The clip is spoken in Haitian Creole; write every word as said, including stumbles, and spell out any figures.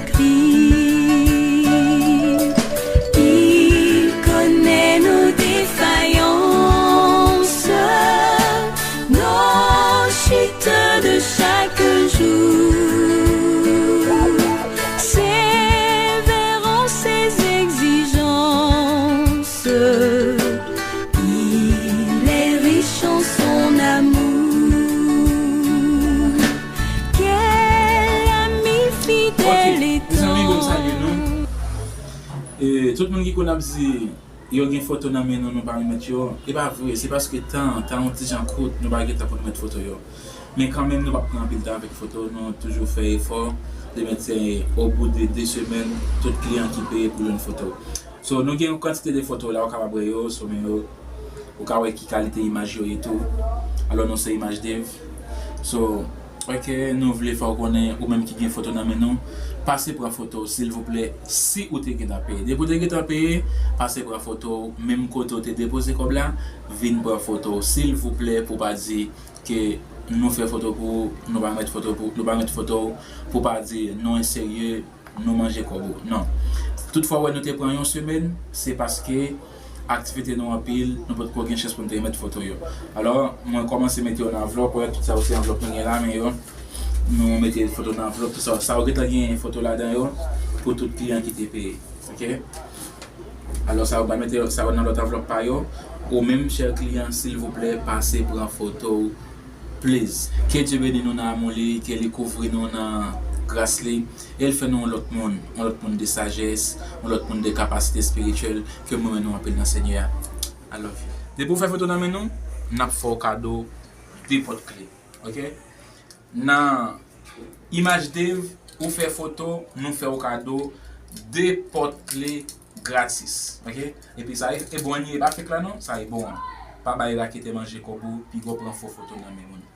Christ. Il connaît nos défaillances, nos chutes de chaque jour. Sévère en ses exigences, il est riche en son amour. Quel ami fidèle et tendre. E tout moun ki konn ap di yo gen foto nan men nou, nou pa remèt yo, e pa vre, se paske tan, tan yon ti jan kout, nou pa gen tan pou nou met foto yo. Men kanmenm, nou p ap pran anpil tan avèk foto, nou toujou fè efò de met se o bout de de semèn, tout kliyan ki peye pou jwenn foto. So, nou gen yon kantite de foto la, ou kapab wè yo, so men yo, ou ka wè ki kalite imaj yo ye tou. Alò, nou se Imaj Dev. So, ok, nou vle fè w konnen, ou menm ki gen foto nan men nou, pase pran foto, silvouplè, si ou te gentan peye. Depi w te gentan peye, pase pran foto, menm kote w te depoze kòb la, vin pran foto, silvouplè, pou pa di ke nou fè foto pou ou, nou pa met foto pou, nou pa met foto, pou pa di nou enserye, nou manje kòb ou. Non. Tout fwa w wè nou te pran yon semèn, se paske aktivite nou anpil, nou potko gen chans pou nou te met foto yo. Alò, mwen kòmanse mete yo nan anvlòp, wè tout sa yo se anvlòp nou gen la, men yo, nou mete foto nan anvlòp, tout sa. Sa yo gentan gen foto ladan yo, pou tout kliyan ki te peye. Ok? Alò, sa yo, ba mete sa yo nan lòt anvlòp pa yo. Ou menm, chè kliyan, silvouplè, pase pran foto w, please. Ke Dye beni nou nan amou li, ke li kouvri nou nan gras li, e l fè nou yon lòt moun, yon lòt moun de sajès, yon lòt moun de kapasite espirityèl, ke m renmen nou anpil nan Senyè a. I love you. Depi w fè foto nan men nou, n ap fè w kado de pòt kle. Ok? Nan Imaj Dev, ou fè foto, nou fè w kado de pòt kle gratis. Ok? Epi sa e, e bon an ye, e pa fake la non, sa e bon an. Pa bay raketè manje kòb ou, piga w pran fo foto nan men moun.